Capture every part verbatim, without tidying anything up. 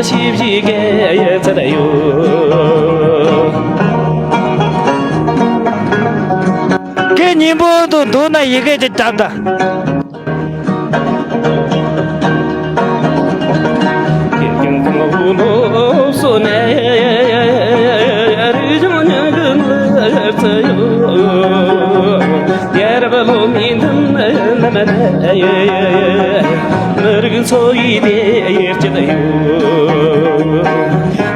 ཆེ་བཞི་གི་ཡི་ཚད་ཡོད། སྐད་སྙན་པོ་དང་བསྡོངས་ན་ཡི་གེ་ཅིག་བཏབ་ད། ཡར་བློ་མི་འདུན་ནམ་ན། མི་རིགས་འཚོ་བའི་དེ་ཡེར་གྱི་ཡོད།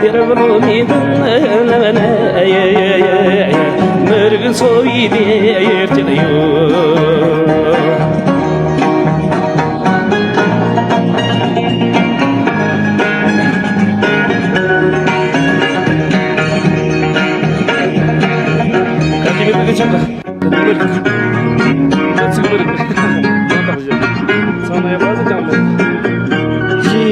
ཡར་བློ་མི་འདུན་ནམ་ན། མི་རིགས་འཚོ་བའི་དེ་ཡེར་གྱི་ཡོད། ག་དེ་མི་དེ་ཆག་ག་ཚིག་མི་རིག་ཚང་མ་ཡག་པ་ཟིག་ཀྱང་མེད། ཅི།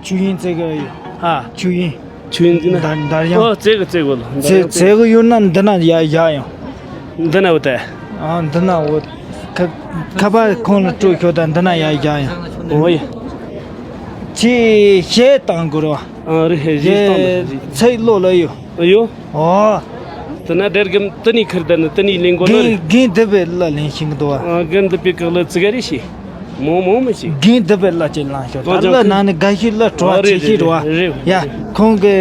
ཆུ་ཡིན་ཙེ་གི། ཨ། ཆུ་ཡིན། ཆུ་ཡིན་འདི་ན། འདར་འདར་ཡང་། ཨོ་ཙེ་གི་ཙེ་གི་ལ། ཙེ་ཙེ་གི་ཡོད་ན་འདི་ན་ཡ་ཡ་ཡང་། འདི་ན་འོ་ཏེ། ཨ་འདི་ན་འོ། ཁ་ཁ་པར་ཁོང་ལ་སྤྲོད་ཤོག་དང་འདི་ན་ཡ་ཡ་ཡང་། ཨོ་ཡ། ཅི་ཞེས་བཏང་དགོས་རེད་བ། ཨ་རེད་ཧེ་ཞེས་བཏང་དང་ཚེ་བློ་ལ་ཡོད། ཡོད། ཨོ། དེ་ན་སྒྲ་སྒམ་དེ་ནས་ཁུར་དེ་ནི་དེ་ནས་ལེན་དགོས་ལ་རེད། རྒན་རྒན་འདི་པའི་ལ་ལེན་ཤིང་འདུག་བ། ཨ་རྒན་འདི་པའི་ཁག་ལ་ཙི་ག་རེ་ཤི། མོ་མོ་མི་ཤི། རྒན་འདི་པའི་ལ་ཅན་ལང་ཤོག་ད་ལ་ནང་ནས་དགའ་ཤི་ལ་བྲོ་བ་ཆེ་ཤི་རོ་བ། ཡ་ཁོང་གི་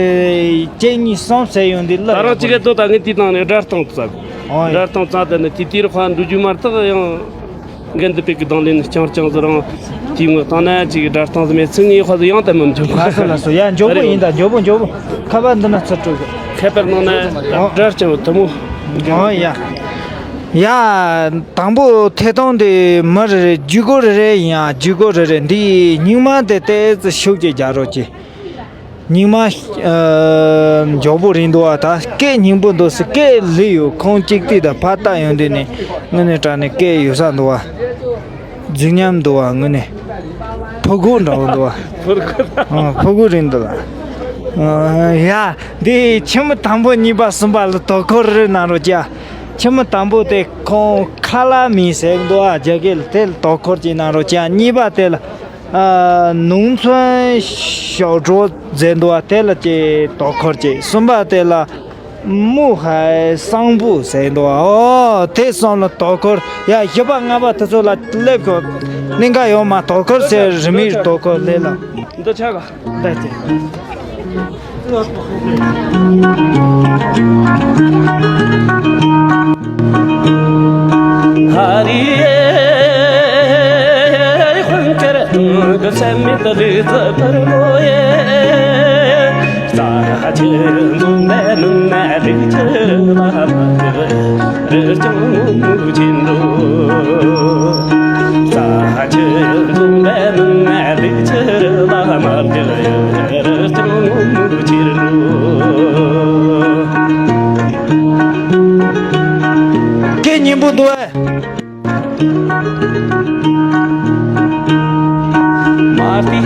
ཅན་གཉིས་སོང་ཟེར་ཡོང་འདི་ལ། ད་རང་ཅི་ག་དོ་ད་ངས་དེའི་ནང་ནས་སྒྲ་གཏོང་ཙག་ཨོ་ཡ། སྒྲ་གཏོང་ཙག་དེ་ནི་དེ་དེར་ཁ་འགྲོ་རྒྱུ་མ་གཏོགས་ཡང་། རྒན་འདི་པའི་གི་དང་ལེན་རྐྱང་རྐྱང་ཟེར་རང་། དེའི་ངོས་སྟེང་ན་ཅིག་སྒྲ་གཏོང་ཟེར་མེད་ཚིག་ངའི་ཁ་ཟེར་ཡང་དེ་མི་འཇོག་ལགས་སོ་ལགས་སོ། ཡ་མགྱོགས་པོ་ཡིན་ད་མགྱོགས་པོ་མགྱོགས་པོ། ཁ་པར་འདི་ན་ཚུར་སྤྲོད་དགོས། ཁ་པར་ནང་ན་ཨོ། སྒྲ་རྐྱང་བ་དེ་མོ། ཨོ་ཡ། ཡ། དང་པོ་ཐད་གཏོང་དེ་མི་རེ་རེ་བརྒྱུད་སྐུར་རེ་རེ་ཡིན་ཡ། བརྒྱུད་སྐུར་རེ་རེ་འདི་སྙིང་མ་དེ་ཏོག་ཙམ་ཤུགས་ཀྱིས་རྒྱག་རོགས་གྱིས། སྙིང་མ། ཨ། མགྱོགས་པོ་རེད་འདུག་བ། ད་སྐད་སྙན་པོ་འདུག་སེ་སྐད་ལེགས་ཡོད། ཁོང་གཅིག་ཏུ་ད་ཕར་ལྟ་ཡོང་དུས་ནས་དངོས་གནས་དྲང་གནས་སྐད་ཡོད་ས་འདུག་བ། རྫུན་ཉམས་འདུག་བ་དངོས་གནས། ཕོ་རྒོད་འདྲ་བོ་འདུག་བ། ཕོ་རྒོད་རེད་འདུག་ལ། ཡ། འདི་ཁྱིམ་དང་པོ་གཉིས་པ་གསུམ་པ་ལ་དོ་ཁུར་རེ་གནང་རོགས་གྱིས། ཁྱིམ་དང་པོ་དེ་ཁོང་ཁ་ལག་མིན་ཟེར་འདུག་བ། རྒྱ་སྐད་ལ་དེ་ལ་དོ་ཁུར་ཅིག་གནང་རོགས་གྱིས། གཉིས་པ་དེ་ལ། ཨ། ནུང་ཚོན་ཞོག་གྲོགས་མཛད་འདུག་བ། དེ་ལ་ཅིག་དོ་ཁུར་ཅིག་གསུམ་པ་དེ་ལ་མུ་ཧའི་སང་བུ་ཟེར་འདུག་བ། ཨོ་དེ་གསུམ་ལ་དོ་ཁུར། ཡ་བཞི་པ་ལྔ་པ་དེ་ཚོ་ལ་སླེབས་ཤོག་གླིང་ག་ཡོད་མ། དོ་ཁུར་ཟེར་རི་མིག་དོ་ཁུར་ལས་ལ། འདི་ཆ་ག་འདི་ཅི། ཧ་རི་ཧོན་ཀར་དུང་གི་སེམས་མེད་ལུས་རྩི་བར་མོ་ཡེ། རྩ་ཆེན་འཛོམས་པའི་མི་ན་རིགས་ཆེ་ལ་མ་དེ་རི་ལྕང་མུ་ཆེན་འགྲོ། རྩ་ཆེན་འཛོམས་པའི་མི་ན་རིགས་ཆེ་ལ་མ་དེ་རི་ལྕང་མུ་ཆེན་འགྲོ། སྐད་སྙན་པོ་འདུག་ཨེ། མ་དེ་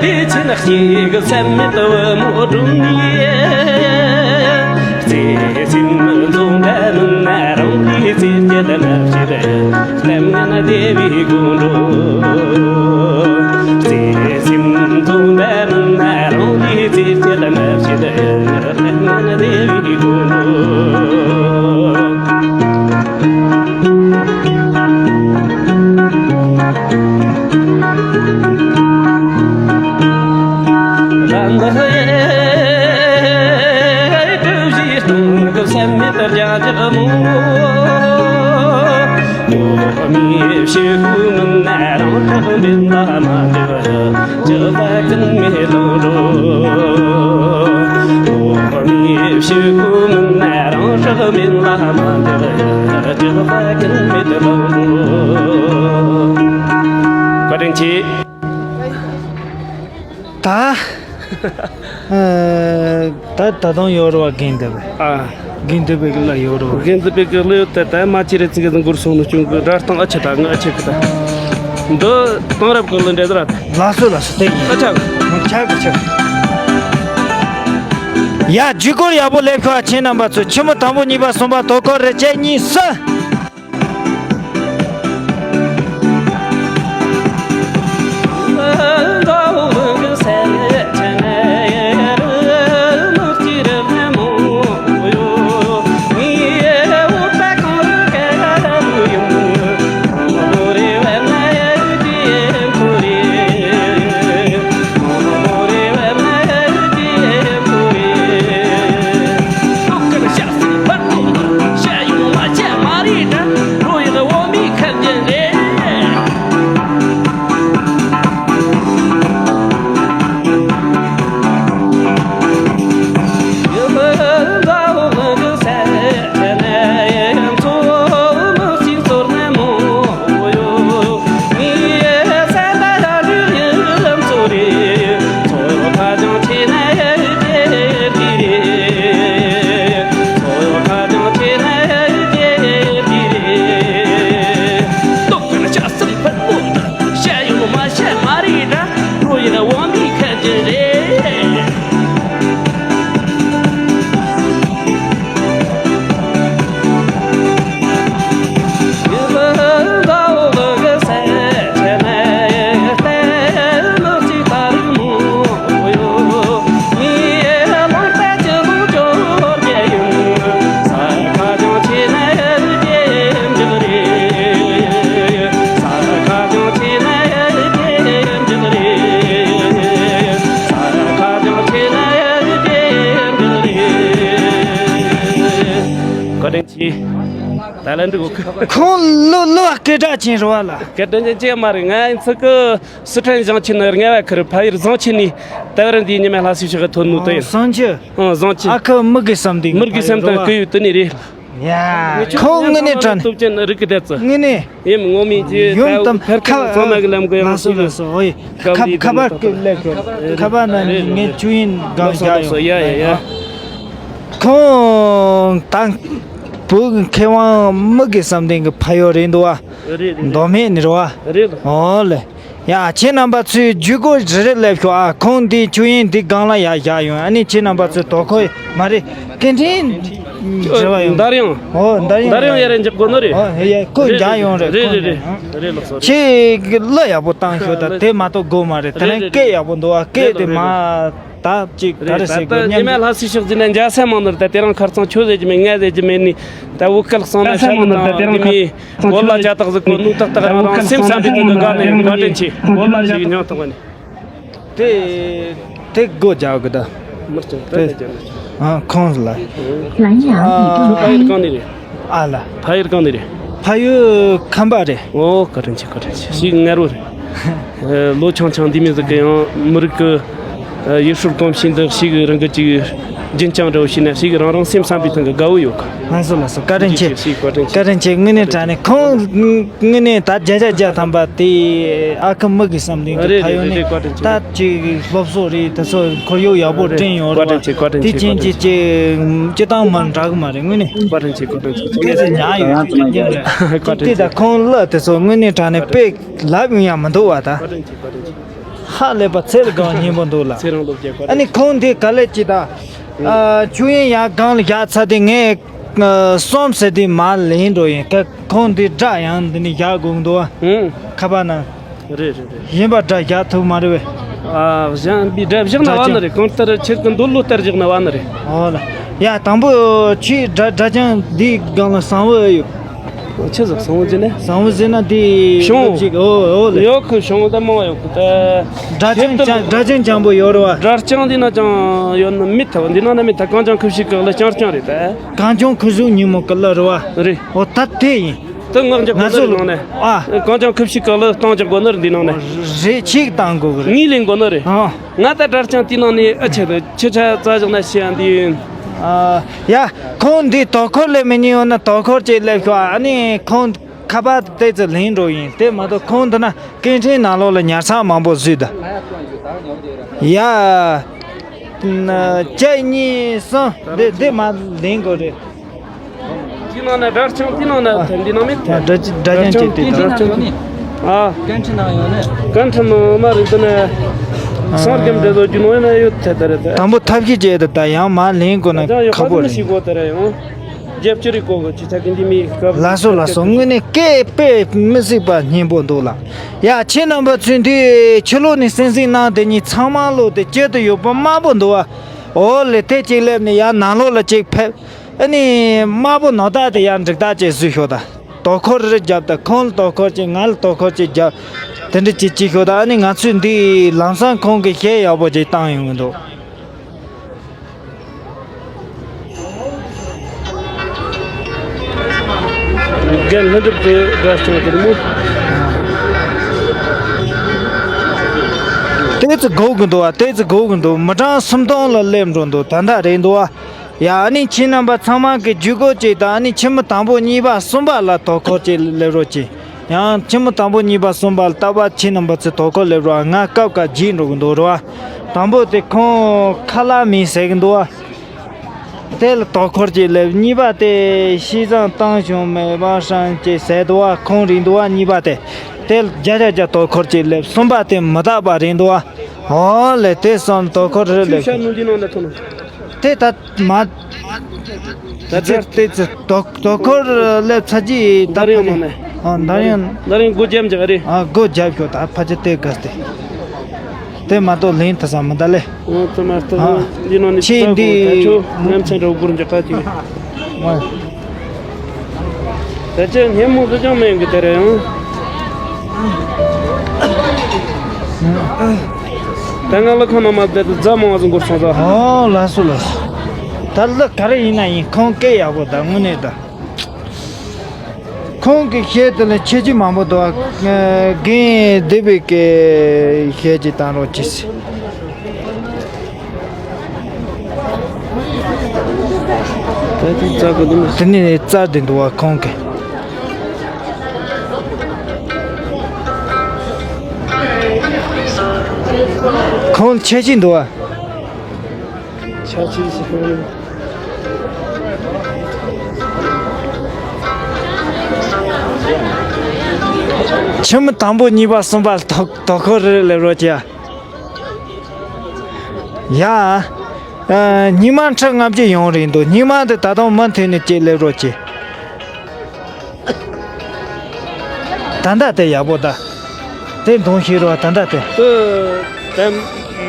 དེ་ཆེ་ན་གཅིག་སེམས་མེད་བུ་མོ་སྒྲུང་ཡེ། བརྩེ་སེམས་འཛོམས་པའི་མི་ན་རང་གི་བརྩེ་སྐྱེད་ལ་ནབ་ཕྱིར། ལྟད་མོ་ན་བདེ་བའི་དགོང་དྲོ། བརྩེ་སེམས་འཛོམས་པའི་མི་ན་རང་གི་བརྩེ་སྐྱེད་ལ་ནབ་ཕྱིར། ལྟད་མོ་ན་བདེ་བའི་དགོང་དྲོ། བཀའ་དྲིན་ཆེ། ད། ཨ། ད་ད་དུང་ཡོད་རེད་བ། རྒན་འདི་པའི། ཨ། རྒན་འདི་པའི་གི་ལ་ཡོད་རེད་བ། རྒན་འདི་པའི་གི་ལ་ཡོད་དེ། ད་མ་ཅི་རེད་ཚིག་གི་འགུར་སོང་ནས་ཅུང་གི་སྒྲ་གཏོང་ཨ་ཆེ། ད་ང་ཨ་ཆེ་གི་ད། འདི་གཏོང་རབས་གི་ལ་འདྲེ་ད་ར། ལགས་སོ་ལགས་སོ། དེ་ཡིན། ཨ་ཆ་གི། ཆ་གི་ཆ་གི། ཡ་བརྒྱུད་སྐུར་ཡག་པོ་སླེབས་ཤོག་ཨ། ཁྱེད་རྣམ་པ་ཚོ། ཁྱི་མོ་དང་པོ་གཉིས་པ་གསུམ་པ་དོ་ཁུར་རེ་གཅིག་གཉིས་གསུམ། ད་ལན་འདུག་ཁོང་ལོ་ལོ་སྐད་གྲགས་ཅན་རེད་བ་ལ། སྐད་གྲགས་ཅན་ཅི་མ་རེད། ང་ཡིན་ཚིག་གི་སི་ཁྲོན་ཞིང་ཆེན་ནི་རྔ་བ་ཁུལ་ཕ་ཡུལ་བཟང་ཆེན་ནས་ད་བར་འདིའི་ཉི་མ་ལྷ་སའི་ཕྱོགས་ཐོན་ནོ་དེ་ཡིན། བཟང་ཆེ། ཨང་བཟང་ཆེ། ཨ་ཁུ་མི་དགེ་བསམ་གཏན་མི་དགེ་བསམ་གཏན་སྐུ་ཡུལ་དུ་ནས་རེད། ཡ། ཁོང་དངོས་གནས་དྲང་གནས། སྟོབས་ཆེན་རིག་གི་བསྡད་ཙི། དངོས་གནས། ཡིན་ངོ་མི་ཅི་ཡོང་དམ་ཐར་ཁ་ཚང་མ་གི་ལམ་གི་ཡང་ལ་སོ་ལ་སོ་ཨོ་ཡི། ཁ་ཁ་པར་གི་ལས་ཁ་པར་ན་ངས་ཆུ་ཡིན་གང་རྒྱག་ཡོང་། ཡ་ཡ་ཡ། ཁོང་དང་བོད་ཀྱི་མཁས་དབང་མི་དགེ་བསམ་གཏན་གྱི་ཕ་ཡུལ་རེད་འདུག་བ། རེད་རེད། མདོ་སྨད་ནས་རེད་བ། རེད། ཨོ་ལེ། ཡ་ཁྱེད་རྣམ་པ་ཚོས་བརྒྱུད་སྐུར་རེ་རེ་སླེབས་ཤོག་ཨ། ཁོང་འདི་ཆོས་དབྱིངས་འདི་སྒང་ལ་ཡར་བཞག་ཡོང་། ཨ་ནི་ཁྱེད་རྣམ་པ་ཚོས་དོ་ཁོ་མ་རེད། སྐད་འཕྲིན་འབྲེལ་བ་ཡོང་། འདར་ཡོང་། ཨོ་འདར་ཡོང་། འདར་ཡོང་ཡ་རེ་འཇོག་དགོས་ནོ་རེད། ཨོ་ཡ་ཁོ་རྒྱག་ཡོང་རེད། རེད་རེད་རེད། རེད་ལགས་སོ། ཁྱེད་ཀྱི་གླུ་ཡག་པོ་བཏང་ཤོག་ད་དེ་མ་གཏོགས་དགོས་མ་རེད། དེ་རིང་སྐད་ཡག་པོ་འདུག་ཨ། སྐད་དེ་མ་ད་ཅིག་ག་རེ་ཟེར་དགོས་ཉི་མ་ལྷ་སའི་ཕྱོགས་ཟིན་ན་འཇའ་ས་མང་ནོར་ད་དེ་རིང་ཁར་ཚང་ཆོས་ཟེར་གྱི་མེད་ང་ཟེར་གྱི་མེད་ནི་ད་བོད་སྐད་གསང་ན་ཤ་མི་དང་འདི་མི། བོད་ལ་ཇ་དག་ཟིག་གོ་ནུ་ཏག་ཏག་རང་རང་སེམས་བསམ་པའི་དོན་དུ་དགའ་ནས་བཀའ་དྲིན་ཆེ། ཞིག་ཉོ་ཐུབ་པ་ནི། དེ་དེ་སྒོ་རྒྱག་གི་ད། མི་ལྕང་ད་དེ་ལ་ཇ་ནི། ཨ་ཁོང་ལ། ཨ་ཕ་ཡུལ་གང་ནས་རེད། ཨ་ལ། ཕ་ཡུལ་གང་ནས་རེད། ཕ་ཡུལ་ཁམས་པ་རེད། ཨོ་བཀའ་དྲིན་ཆེ་བཀའ་དྲིན་ཆེ། ཞིག་ངར་བོ་རེད། ལོ་ཆུང་ཆུང་འདི་མི་ཟིག་གི་ཡང་མི་རིགས་ཀྱི། ཡུལ་སྲོལ་གོམས་གཤིས་འདི་ཞིག་རང་གི་ཅིག་རྒྱུན་བསྐྱངས་འདྲ་བོ་བྱས་ན་ཞིག་རང་རང་སེམས་བསམ་པའི་ཐང་གི་དགའ་བོ་ཡོད་གི། ང་ཚོ་ལ་སོ་བཀའ་དྲིན་ཆེ། ཞིག་བཀའ་དྲིན་ཆེ། བཀའ་དྲིན་ཆེ། དངོས་གནས་དྲང་གནས་ཁོང་དངོས་གནས་ད་བརྒྱ་ཆ་བརྒྱ་ཐམ་པ་དེ་ཨ་ཁུ་མི་དགེ་བསམ་གཏན་གྱི་རེད་ཕ་ཡུལ་རེད་ནས་རེད་བཀའ་དྲིན་ཆེ། ད་ཅིག་སློབ་གསོ་རེད་དེ་ཚོ་ཁོར་ཡུག་ཡག་པོ་རེད་བ། བཀའ་དྲིན་ཆེ་བཀའ་དྲིན་ཆེ། དེ་ཅན་གྱི་ཅིག་སྤྱི་བཏང་མ་འདྲ་གི་མ་རེད་དངོས་གནས། བཀའ་དྲིན་ཆེ་བཀའ་དྲིན་ཆེ། སྐད་ཆ་ཉག་ཡོད་ཀྱི་རེད། བཀའ་དྲིན་ཆེ། དེ་ད་ཁོང་གླུ་དེ་ཚོ་དངོས་གནས་དྲང་གནས་དཔེ་ལབ་ཡོང་ཡ་མི་འདུག་བ་ད། བཀའ་དྲིན་ཆེ་བཀའ་དྲིན་ཆེ། ཧ་ལས་པ་ཚེ་ལ་གང་སྙིང་པོ་འདུག་ལ། ཚེ་རིང་ལོ་བརྒྱ་བཀའ་ཨ་ནི་དྲིན་ཆེ། ཁོང་འདི་ག་ལེ་ཅི་ད། ཨ་ཆུ་ཡིན་ཡ་གང་ལ་བཞག་ཚར་དེ་ངས་ཨ་སོམ་ཟེར་དེ་མ་ལེན་འགྲོ་ཡིན་ཀ། ཁོང་འདི་དགྲ་ཡང་འདི་ནི་བཞག་དགོས་འདུག་ཨ། ཁ་པ་ན། རེད་རེད་རེད། གཞན་པ་དགྲ་རྒྱག་ཐུབ་མ་རེད་བས། ཨ་གཞན་པའི་དགྲ་བཞག་ན་བ་ནི་རེད། གང་ལྟར་ཁྱེད་ཀྱི་འདོད་བློ་ལྟར་བཞག་ན་བ་ནི་རེད། ཨོ་ལ། ཡ་དང་པོ་ཁྱེད་དགྲ་དགྲ་ཅན་འདིའི་སྒང་ལ་གསང་བ་ཡོད། ཆི་ཟིག་གསང་བ་ཟེར་ན། གསང་བ་ཟེར་ན་དེ་གཞུང་ཞིག་ཨོ་ཨོ་ལ། ཡོད་ཁུ་གཞུང་ད་མང་ཡོད་ཁུ་ད། དགྲ་ཅན་ཅང་དགྲ་ཅན་ཅང་པོ་ཡོད་རེད་བ། དགྲ་ཅན་འདི་ན་ཅང་ཡོད་ན་མི་ཐ་བ་འདི་ན་ན་མི་ཐ། གངས་ལྗོངས་ཁུ་བྱུག་གི་ལ་ཅང་ཅང་རེད་ད། གངས་ལྗོངས་ཁུ་བྱུག་ཉིན་མོ་གི་ལ་རེད་བ། རེད། ཨོ་ད་དེ་ཡིན། ད་ངག་རྒྱག་དགོས་ནི་རེད་ནང་ནས། ཨ། གངས་ལྗོངས་ཁུ་བྱུག་གི་ལ་གཏོང་རྒྱག་དགོས་ནི་རེད་འདི་ནང་ནས། རེད་ཆིག་བཏང་དགོས་གི་རེད། ངས་ལེན་དགོས་ནི་རེད། ཨ། ང་ད་དགྲ་ཅན་དེ་ནང་ནས་ཨ་ཆེ་ད་ཆེ་ཆ་རྩ་བཞག་ན་ཤེས་ཡ་འདི་ཡིན། ཨ། ཡ། ཁོང་འདི་དོ་ཁོར་ལས་མི་ཉན་ཡོད་ན་དོ་ཁོར་ཅིག་སླེབས་ཤོག་ཨ་ནི་ཁོང་ཁ་པར་ཏོག་ཙམ་ལེན་འགྲོ་ཡིན། དེ་མ་གཏོགས་ཁོང་འདི་ན་སྐད་འཕྲིན་ནང་ལོགས་ལ་ཉར་ཚགས་མང་པོ་བཟོས་ད། ཡ། ན་གཅིག་གཉིས་གསུམ་འདི་འདི་མ་ལེན་དགོས་རེད། འདི་ནང་ན་དགྲ་ཅན་འདི་ནང་ན་ཐེ་འདི་ནང་མེད་ཐེ། དགྲ་ཅན་དགྲ་ཅན་ཅིག་དེ་དགྲ་ཅན་ཨ། སྐད་འཕྲིན་ནང་ཡོད་ནི། སྐད་འཕྲིན་ནང་མ་རེད་འདི་ན། སངས་རྒྱས་འདྲེ་བཟོ་རྒྱུ་ནང་ཡོད་ན་ཡོད་ཐེ་ད་རེད་ད། དང་པོ་ཐབས་ཤེས་བྱས་ད་ད་ཡང་མ་ལེན་དགོས་ན་ཁག་པོ་རེད། ཤི་གོ་ད་རེད་ཡང་། རྒྱབ་ཅི་རིག་གོ་གི་ཅི་ཚ་གི་འདི་མི་སྐབས། ལགས་སོ་ལགས་སོ། དངོས་གནས་སྐད་དཔེ་མི་སྲིད་པ་སྙན་པོ་འདུག་ལ། ཡ་ཁྱེད་རྣམ་པ་ཚོས་འདི་ཕྱི་ལོགས་ནས་གསན་གཟིགས་གནང་དེ་གཉིས་ཚང་མ་ལོ་དེ་སྐྱིད་དུ་ཡོད་པ་དམར་པོ་འདུག་བ། ཨོ་ལེ་དེ་གཅིག་སླེབས་ནས་ཡར་ནང་ལོགས་ལ་གཅིག་ཕེབས། ཨ་ནི་དམར་པོ་ནོར་བདག་དེ་ཡར་འགྲིག་བདག་ཅིག་བཟོས་ཤོག་ད། དོ་ཁོར་རེ་རྒྱབ་ད། ཁོང་ལ་དོ་ཁོར་ཅིག་ང་ལ་དོ་ཁོར་ཅིག་རྒྱབ། དེ་འདྲ་ཅིག་ཅིག་ཤོག་ད། ཨ་ནི་ང་ཚོས་འདི་ལམ་སང་ཁོང་གི་གཞས་ཡག་པོ་ཅིག་བཏང་ཡོང་གི་འདུག་རྒན་ལྷུན་གྲུབ་ཀྱི་དགའ་སྐྱོང་དེར་མོ། ཏོག་ཙམ་སྒུག་གི་འདུག་བ། ཏོག་ཙམ་སྒུག་གི་འདུག་མི་གྲངས་སུམ་སྟོང་ལ་སླེབས་འགྲོ་འདུག་ད་ལྟ་རེད་འདུག་བ། ཡ་ཨ་ནི་ཁྱེད་རྣམ་པ་ཚང་མ་གི་བརྒྱུད་སྐུར་ཅིག་དང་ཨ་ནི་ཁྱི་མོ་དང་པོ་གཉིས་པ་གསུམ་པ་ལ་དོ་ཁོར་ཅིག་སླེབས་རོགས་གྱིས། ཡང་ཁྱི་མོ་དང་པོ་གཉིས་པ་གསུམ་པ་ལ་རྟག་པར་ཁྱེད་རྣམ་པ་ཚོས་དོ་ཁོར་སླེབས་རོགས། ང་སྐབས་འགའ་བརྗེད་འགྲོ་གི་འདུག་རེད་བ། དང་པོ་དེ་ཁོང་ཁ་ལག་མིན་ཟེར་གི་འདུག་བ། དེ་ལ་དོ་ཁོར་ཅིག་སླེབས། གཉིས་པ་དེ་ཤི་ཙང་བཏང་བྱུང་མེད་པ་སང་ཅིག་ཟེར་འདུག་བ། ཁོང་རིག་འདུག་བ། གཉིས་པ་དེ་དེ་ལ་བརྒྱ་ཆ་བརྒྱ་དོ་ཁོར་ཅིག་སླེབས། གསུམ་པ་དེ་མི་རྟག་པ་རིག་འདུག་བ། ཨོ་ལེ་དེ་གསུམ་དོ་ཁོར་རེ་སླེབས། དེ་ད་མ། ད་ལྟ་ཏོག་ཙམ་དོ་དོ་ཁོར་སླེབས་ཚར་གྱི་ད་འདར་ཡོང་ཕ་ནས། ཨ་འདར་ཡོང་། འདར་ཡོང་སྒོ་རྒྱབ་འཇག་རེད། ཨ་སྒོ་རྒྱབ་ཤོག་ད་ཕ་ཆ་དེ་དགའ་སྟེ། དེ་མ་གཏོགས་ལེན་ཐུབ་ས་མི་འདུག་ལེ། ཨོ་དེ་མ་གཏོགས་ཨ་འདི་ནང་ནས་ཆེ་འདི་ད་ཆོ་ངམ་ཚན་འདྲ་བོ་སྒོར་འཇག་ཁ་ཅིག་ཨ། ད་ཆ་སྙན་མོ་ཟི་ཅང་མེད་གི་དེ་རེད་ཡང་། ད་ང་ལ་ཁོ་ན་མ་བསྡད་དུ་རྫ་མང་བ་ཟིག་འགོར་སོང་ཟ། ཨོ་ལགས་སོ་ལགས་སོ། ད་ལ་ག་རེ་ཡིན་ན་ཡིན་ཁོང་སྐད་ཡག་པོ་ད་དངོས་གནས་ད། ཁོང་གི་གཞས་དེ་ལ་ཁྱད་ཆོས་མང་པོ་འདུག་ཨ། རྒན་བདེ་བའི་གི་གཞས་ཅིག་བཏང་རོགས་གྱིས། ད་དེ་རྩ་གི་འདུག་དེ་ནས་རྩ་དེ་འདུག་བ་ཁོང་གི། ཁོང་ཆེ་ཆེ་འདུག་བ། ཆ་ཆེ་ཞིག་ཁོང་། ཆུ་མོ་དང་པོ་གཉིས་པ་གསུམ་པ་དོ་དོ་ཁོ་རེ་སླེབས་རོགས་གྱིས། ཡ། ཨ། ཉི་མ་ཁྲི་ལྔ་བརྒྱ་ཡོང་རེད་འདུག་ཉི་མ་དེ་ད་དུང་མུ་མཐུད་ནས་སྐྱེལ་སླེབས་རོགས་གྱིས། ད་ལྟ་དེ་ཡག་པོ་ད། དེ་མཐོང་ཤེས་རོགས་ད་ལྟ་དེ། ཨ། དེ་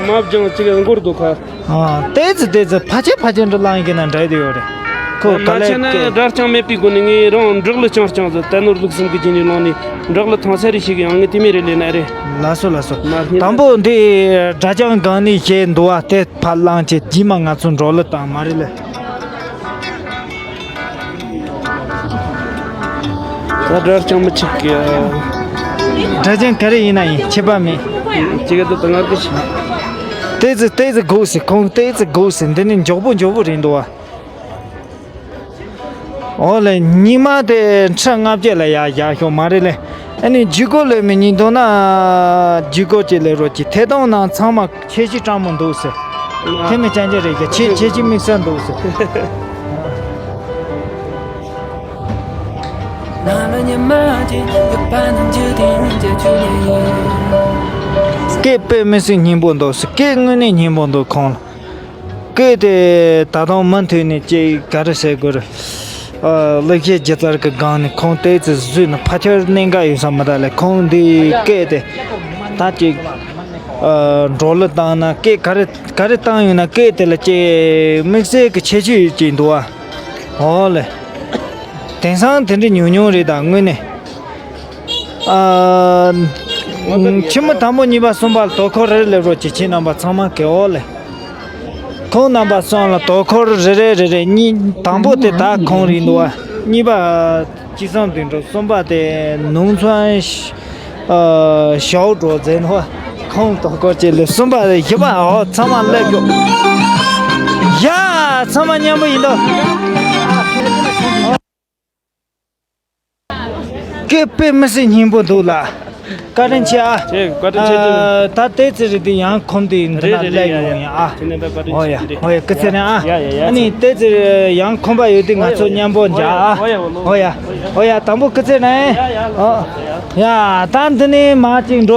མ་བྱང་ཅིག་འགོར་འདུག་ཁ། ཨ། ཏོག་ཙམ་ཏོག་ཙམ་ཕལ་ཆེར་ཕལ་ཆེར་འདྲ་ལངས་ཀྱི་ན་འདྲ་དེ་ཡོད་རེད། ཁོ་མ་ག་ལེ་བྱས་ན་ཀེ། སྒྲ་རྐྱང་མེད་པའི་སྒོ་ནས་ངས་རང་འབྲོག་ལ་རྐྱང་རྐྱང་ཟེར་ད་ནོར་ལུགས་གསུམ་གྱི་རྗེས་ནས་ལངས་ནས་འབྲོག་ལ་ཐང་ས་རེ་ཞིག་ཡང་ངས་དེ་མེད་རེ་ལས་ན་རེད། ལགས་སོ་ལགས་སོ། མ་སྙན་དང་པོ་འདི་སྒྲ་རྐྱང་སྒང་ནས་བཤད་འདུག་བ་དེ་ཕར་བླངས་བྱས་རྗེས་མ་ང་ཚོ་འབྲོག་ལ་བཏང་མ་རེད་ལེ། ད་སྒྲ་རྐྱང་མི་གཅིག་གི། སྒྲ་རྐྱང་ག་རེ་ཡིན་ན་ཡིན་ཁྱད་པར་མེད། གཅིག་ག་ད་ད་ངར་གི་ཞིག་ཏོག་ཙམ་ཏོག་ཙམ་སྒུགས་ཟེར། ཁོང་ཏོག་ཙམ་སྒུགས་ཟེར། འདི་ནི་མགྱོགས་པོ་མགྱོགས་པོ་རེད་འདུག་བ། ཨོ་ལེ། ཉི་མ་དེ་ཁྲི་ལྔ་བརྒྱ་ལ་ཡར་བཞག་ཤོག་མ་རེད་ལེ། ཨ་ནི་ཇུས་འགོད་ལས་མི་ཉིན་ཐོག་ན་ཇུས་འགོད་ཅིག་ལས་རོགས་ཀྱིས། ཐད་གཏོང་ནང་ཚང་མ་ཁྱད་ཆོས་སྤྲང་མོ་འདུག་ཟེར། ཨ། ཐེ་མི་ཅན་ཅན་རེད་ཀྱི་ཁྱེད་ཁྱེད་ཀྱི་དམིགས་བསལ་འདུག་ཟེར། སྐད་དཔེ་མི་སྲིད་སྙན་པོ་འདུག་ཟེར། སྐད་དངོས་གནས་སྙན་པོ་འདུག་ཁོང་ལ། སྐད་དེ་ད་དུང་མུ་མཐུད་ནས་ཅིག་ག་རེ་ཟེར་དགོས་རེད། ཨ། གླུ་གཞས་སྒྱུ་རྩལ་གྱི་སྒང་ནས་ཁོང་ཏོག་ཙམ་བཟོས་ན་ཕལ་ཆེར་གནད་འགག་ཡོད་ས་མི་འདུག་ལེ། ཁོང་འདི་སྐད་དེ་ད་ཅིག་ཨ། འབྲོག་གླུ་བཏང་ན་སྐད་ག་རེ་ག་རེ་བཏང་ཡོང་ན་སྐད་དེ་ལ་ཅིག་དམིགས་བསལ་གྱི་ཁྱད་ཆོས་ཡོད་ཅིག་འདུག་བ། ཨོ་ལེ། དེང་སང་དེ་འདྲ་ཉུང་ཉུང་རེད་ད་དངོས་གནས། ཨ། ཆུ་མོ་དང་པོ་གཉིས་པ་གསུམ་པ་ལ་དོ་ཁུར་རེ་སླེབས་རོགས་གྱིས། ཁྱེད་རྣམ་པ་ཚང་མ་གི་ཨོ་ལེ། ཁོང་རྣམ་པ་གསུམ་ལ་དོ་ཁུར་རེ་རེ་རེ་རེ། གཉིས་དང་པོ་དེ་ད་ཁོང་རེད་འདུག་བ། གཉིས་པ་ཅི་སང་དུད་འགྲོ། གསུམ་པ་དེ་ནུང་ཚོན་ཨ་ཞའོ་ཀྲོའུ་ཟེར་འདུག་བ། ཁོང་དོ་ཁུར་བྱས་ལེ། གསུམ་པ་དེ་བཞི་པ་ཨོ་ཚང་མ་སླེབས་ཤོག་ཡ། ཚང་མ་མཉམ་པོ་ཡིན་འདུག་སྐད་དཔེ་མི་སྲིད་སྙན་པོ་འདུག་ལ། བཀའ་དྲིན་ཆེ་ཨ། ཆེ། བཀའ་དྲིན་ཆེ། ཨ། ད་ཏོག་ཙམ་རེ་དེ་ཡང་ཁོམ་དུ་འདི་ན་རེད་རེད། སླེབས་ཡོང་ཡ་ཨ། ཁྱེད་རྣམ་པ་བཀའ་དྲིན་ཨོ་ཡ་ཆེ། ཨོ་ཡ། སྐུ་ཚེ་རིང་ཨ། ཡ་ཡ་ཡ། ཨ་ནི་ཏོག་ཙམ་ཡང་ཁོམ་པ་ཡོད་དུས་ང་ཚོ་མཉམ་པོ་མཇལ་ཨ། ཨོ་ཡ་ཨོ་ཡ། ཨོ་ཡ་དང་པོ་སྐུ་ཚེ་རིང་ཨ། ཡ་ཡ། ཨོ་ཡ། ད་འདི་ནས་མ་ཅིག་འགྲོ།